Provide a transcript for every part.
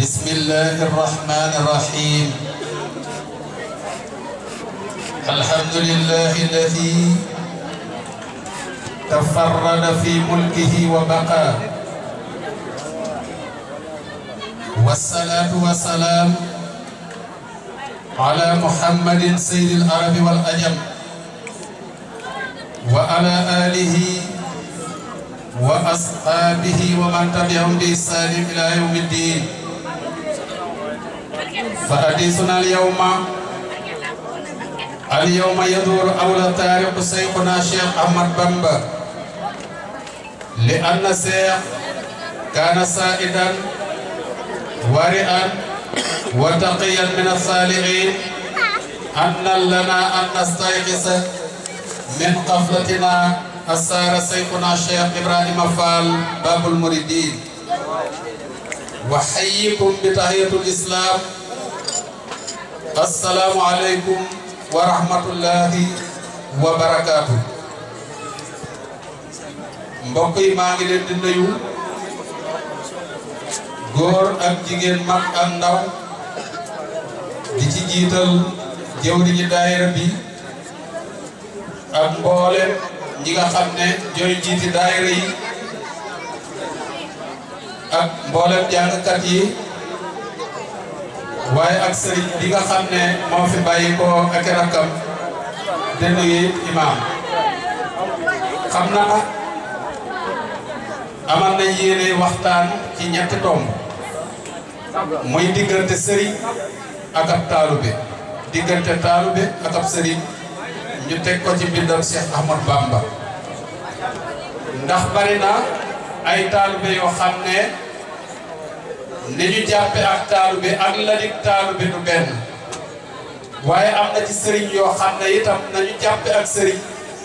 بسم الله الرحمن الرحيم الحمد لله الذي تفرد في ملكه وبقى والصلاة والسلام على محمد سيد العرب والعجم وعلى آله وأصحابه ومن تبعهم بإحسان إلى يوم الدين. فحديثنا اليوم يدور حول تاريخ شيخنا الشيخ أحمد بامبا، لأن الشيخ كان سائدا ورعا وتقيا من الصالحين، أن لنا أن نستيقظ من قفلتنا أسار شيخنا الشيخ إبراهيم فال باب المريدين. وحييكم بتحية الإسلام، السلام عليكم ورحمة الله وبركاته. mbokk yi maa ngi leen di nuyu góor ak jigéen mag ak ndaw di ci jiital jëwriñu daayira bi ak mboolem ñi nga xam ne ñooy jiiti daayira yi ak mboolem jàngkat yi waaye ak sëriñ bi nga xam ne moo fi bàyyi ko ak rakkam di nuyu imaam. xam naa amal nañ yéene waxtaan ci ñetti tomb, muy diggante sëriñ ak ab taalube, diggante taalube ak ab sëriñ ñu teg ko ci mbindam Cheikh Ahmad Bamba. ndax bari na ay taalube yoo xam ne ni ñu jàppe ak taalube ak ladik taalube du benn, waaye am na ci sëriñ yoo xam ne itam nañu jàppe ak sëriñ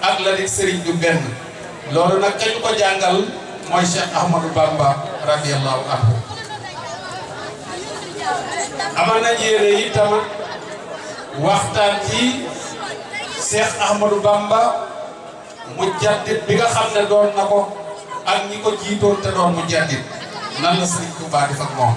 ak ladik sëriñ du benn. loolu nag kañu ko jàngal mooy Cheikh Ahmadou Bamba radiyallahu anhu. amal nañ yéene itam waxtaan ci Cheikh Ahmadou Bamba mujaddid bi nga xam ne doon na ko ak ñi ko jiitoon te doon mujaddid, nan la Sëriñ Tuubaa def ak moom.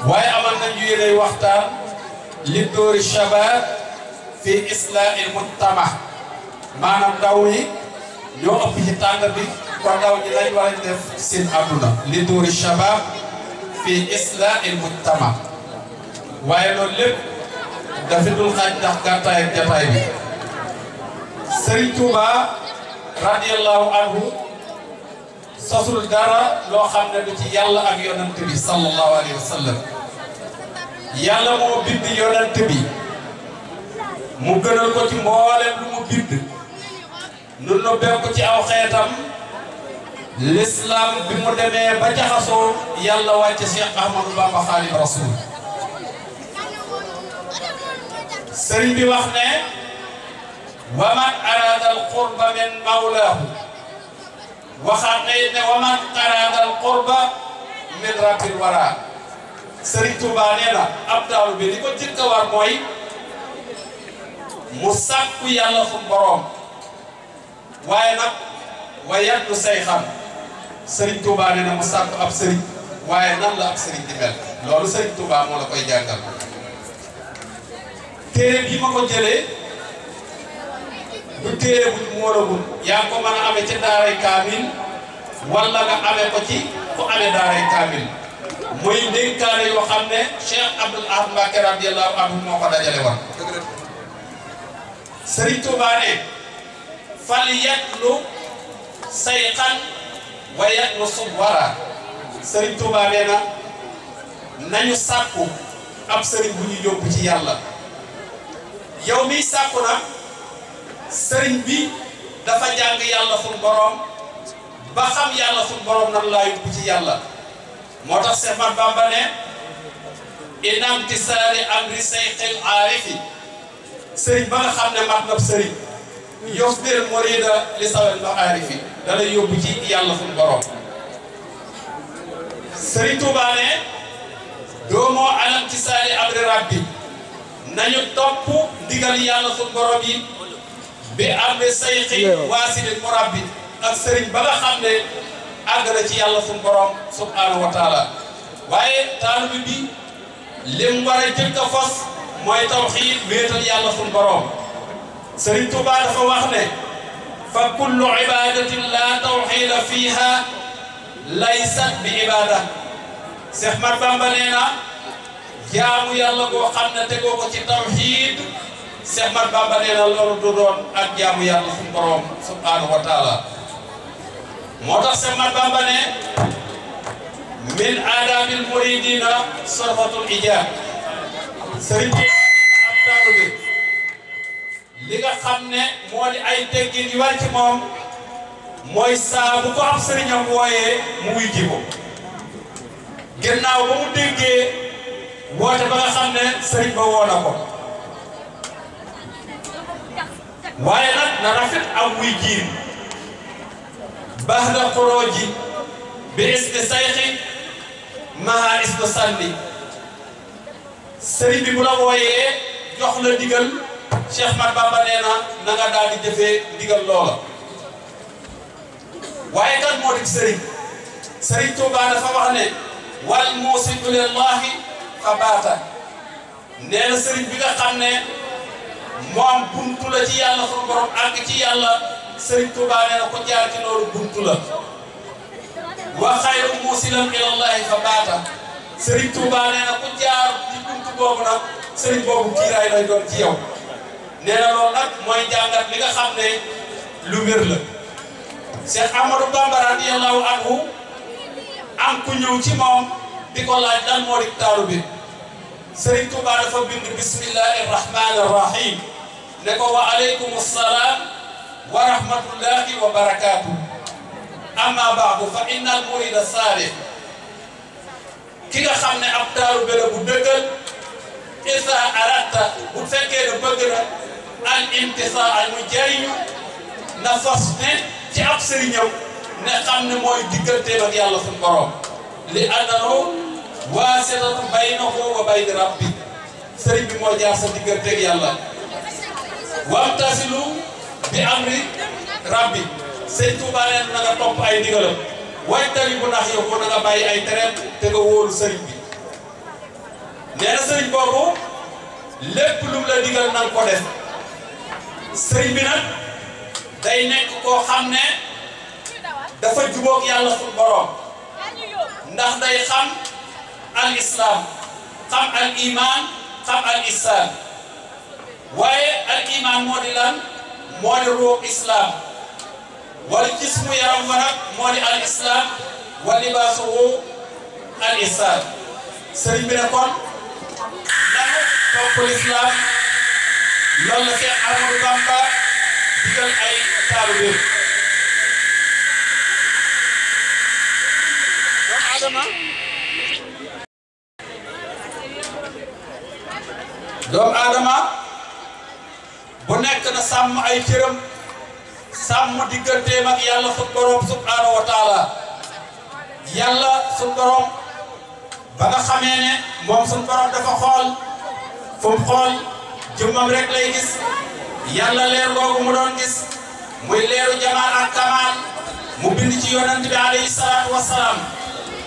waaye amal nañu yéene waxtaan li dóori shabab fi islahil mujtama, maanaam ndaw yi ñoo ëpp ci tànn bi, kon ndaw ñi lañ war a def seen àdduna. li dóori shabab fi islahil mujtama, waaye loolu lépp dafa dul xaaj ndax gàttaay ak jataay bi. Sëriñ Tuubaa radiyallahu anhu sosul dara loo xam ne du ci yàlla ak yonent bi sallallahu alayhi wa sallam. yàlla moo bind yonent bi mu gënal ko ci mboolem lu mu bind, nu nobbee ko ci aw xeetam. l'islam bi mu demee ba jaxasoo yàlla wàcce Cheikh Ahmadou Bamba Xaadimu Rasuul. sëriñ bi wax ne wa man arada al qurba min mawlaahu, waxaat ne wa man arada al qurba min rabbil wara. sëriñ Tuubaa nee na ab taalu bi li ko jëkk a war mooy mu sàkku yàlla fu boroom, waaye nag wa yaddu say xam. sëriñ Tuubaa nee na mu sàkku ab sëriñ, waaye nan la ab sëriñ di mel, loolu sëriñ Tuubaa moo la koy jàngal. téere bi ma ko jëlee du téere buñ moolagul, yaa ngi ko mën a amee ci daaray kaamil wala nga amee ko ci ku amee daaray kaamil. muy dénkaane yoo xam ne Cheikh Abdoul Ahad Mbacké radiyallahu anhu moo ko dajale woon. Sëriñ Tuubaa ne fal yatlu sayxan wa yatlu subwara. Sëriñ Tuubaa nee na nañu sàkku ab sëriñ bu ñu yóbbu ci yàlla. yow miy sàkku nag sëriñ bi dafa jàng yàlla suñ borom ba xam yàlla suñ borom nan laa yóbbu ci yàlla. moo tax Cheikh Ahmad Bamba ne inam tisaari amri sayxil aarifi, sëriñ ba nga xam ne mat nab sëriñ yusbil murida li sawel maarifi, da lay yóbbu ci yàlla suñ borom. Sëriñ Tuubaa ne doomoo alam tisaari amri rabbi, nañu topp ndigal yàlla suñ borom yi bi amri sayxi waasilil murabbi, ak sëriñ ba nga xam ne àgg na ci yàlla suñu borom subhanahu wa taala. waaye taalibe bi lim war a jëkk a fos mooy tawxiid wéetal yàlla sunu borom Sëriñ Tuubaa dafa wax ne fa kullu ibadatin la tawxiida fiiha laysat bi ibada Seex Mat Bamba nee na jaamu yàlla goo xam ne tegoo ko ci tawxiid Seex Mat Bamba nee na loolu du doon ak jaamu yàlla sunu borom subhanahu wa taala moo tax Seex Mat Bamba ne min aadabil muridina sorfatul ijaab sëriñ bi ab taalibe bi li nga xam ne moo di ay teggin yu war ci moom mooy saa bu ko ab sëriñam wooyee mu wuy ji ko gannaaw ba mu déggee woote ba nga xam ne sëriñ ba woo na ko waaye nag na rafet am wuy jiin baax na xorooji bi isni sayxi maha isnu sànni sëriñ bi bu la wooyee jox la digal Cheikh Mat Bamba nee na na nga daal di jëfee digal loola waaye kan moo di sëriñ Tuubaa dafa wax ne wal muusiku lillahi fa baata nee na sëriñ bi nga xam ne moom buntu la ci yàlla sunu borom àgg ci yàlla sëriñ Tuubaa nee na ko jaar ci loolu buntu la wa xayru muusilan ilallahi fa baata sëriñ Tuubaa nee na ku jaar ci buntu boobu nag sëriñ boobu kiiraay lay doon ci yow nee na loolu nag mooy jàngat li nga xam ne lu wér la Cheikh Ahmadou Bamba radiyallahu anhu am ku ñëw ci moom di ko laaj lan moo di taalibe bi sëriñ Tuubaa dafa bind bismillahi rahmani rahim ne ko wa aleykum salaam wa rahmatullahi wa barakaatu amma ba'du fa innal murida saalih ki nga xam ne ab taalibe la bu dëggal isa aratta bu fekkee ne bëgg na al imtisaa mu jariñu na fas ne ci ab sëriñam ne xam ne mooy digganteem ak yàlla suñu borom li annahu waasitatu baynahu wa bayna rabbi sëriñ bi moo jaar sa digganteeg yàlla wamtasilu bi amri rabbi sëñ Tuubaa nee na nga topp ay ndigalam way tari bu nax yow ko na nga bàyyi ay tereem te nga wóolu sëriñ bi nee na sëriñ boobu lépp lu mu la digal na nga ko def sëriñ bi nag day nekk koo xam ne dafa jubóog yàlla suñu borom ndax day xam al islam xam al iman xam al ihsan waaye al iman moo di lan moo di ruux islam wala jismu yaram wa nag moo di al islam wa libaasuhu al ihsan sëriñ bi ne kon nanu topp l'islam loolu la Cheikh Ahmadou Bamba digal ay taalibe doomu aadama bu nekk na sàmm ay cëram sàmm digganteem ak yàlla sunu borom subhanahu wa taala yàlla sunu borom ba nga xamee ne moom sunu borom dafa xool fu mu xool jëmmam rek lay gis yàlla leer googu mu doon gis muy leeru jamaal ak kamaal mu bind ci yonent bi alayhi salaatu wa salaam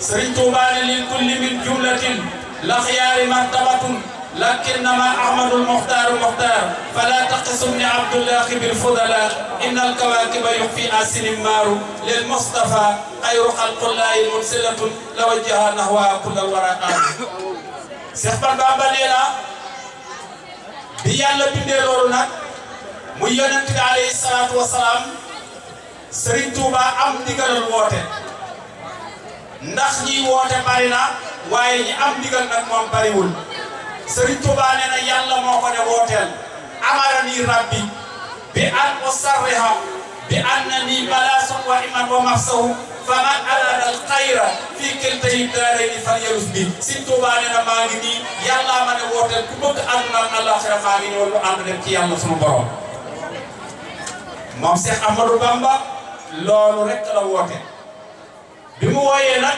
Sëriñ Tuubaa ne lil kulli min jumlatin la xiyaari martabatun lakinnama ahmadul muxtaaru muxtaar fala taqisumni abdullahi bil fudala innal kawaakiba yuxfi asinim maaru lil mustafa xayru xalqullahi munsilatun la wajjaha nahwa kullal waraqaat Seex Bamba nee na bi yàlla bindee loolu nag muy yonent bi alayhi salaatu wa salaam Sëriñ Tuubaa am ndigalal woote ndax ñi woote bari na waaye ñi am ndigal nag moom bariwul Sëriñ Tuubaa nee na yàlla moo ko ne wooteel amarani rabbi bi an usarriha bi annani balaasun wa iman wa mafsahu faman arada al xayra fii kiltayi daarayni falyalus bi Sëriñ Tuubaa nee na maa ngi nii yàlla ma ne wooteel ku bëgg àdduna ak àllaaxira maa ngi ñëw ñu ànd dem ci yàlla sunu borom moom Cheikh Ahmadou Bamba loolu rek la woote bi mu wooyee nag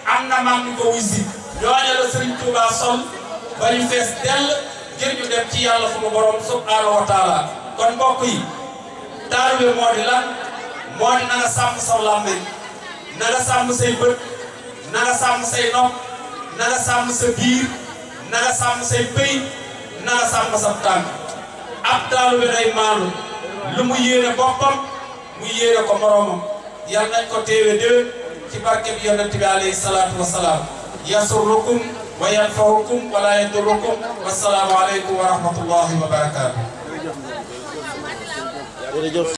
am na maam ñu ko wisi ñooñu la Sëriñ Tuubaa sol ba ñu fees dell ngir ñu dem ci yàlla sunu borom subhanahu wa taala kon mbokk yi taalibe moo di lan moo di na nga sàmm sa làmmiñ na nga sàmm say bët na nga sàmm say nopp na nga sàmm sa biir na nga sàmm say pëy na nga sàmm sa tànk ab taalu bi day maanu lu mu yéene boppam mu yéene ko moroomam yal nañ ko teewe déwén ci barke bi yonent bi alayhi salaatu wasalaam yasurrukum wa yanfa'ukum wa la yadurrukum wassalaamu aleykum wa rahmatullahi wa barakaatu.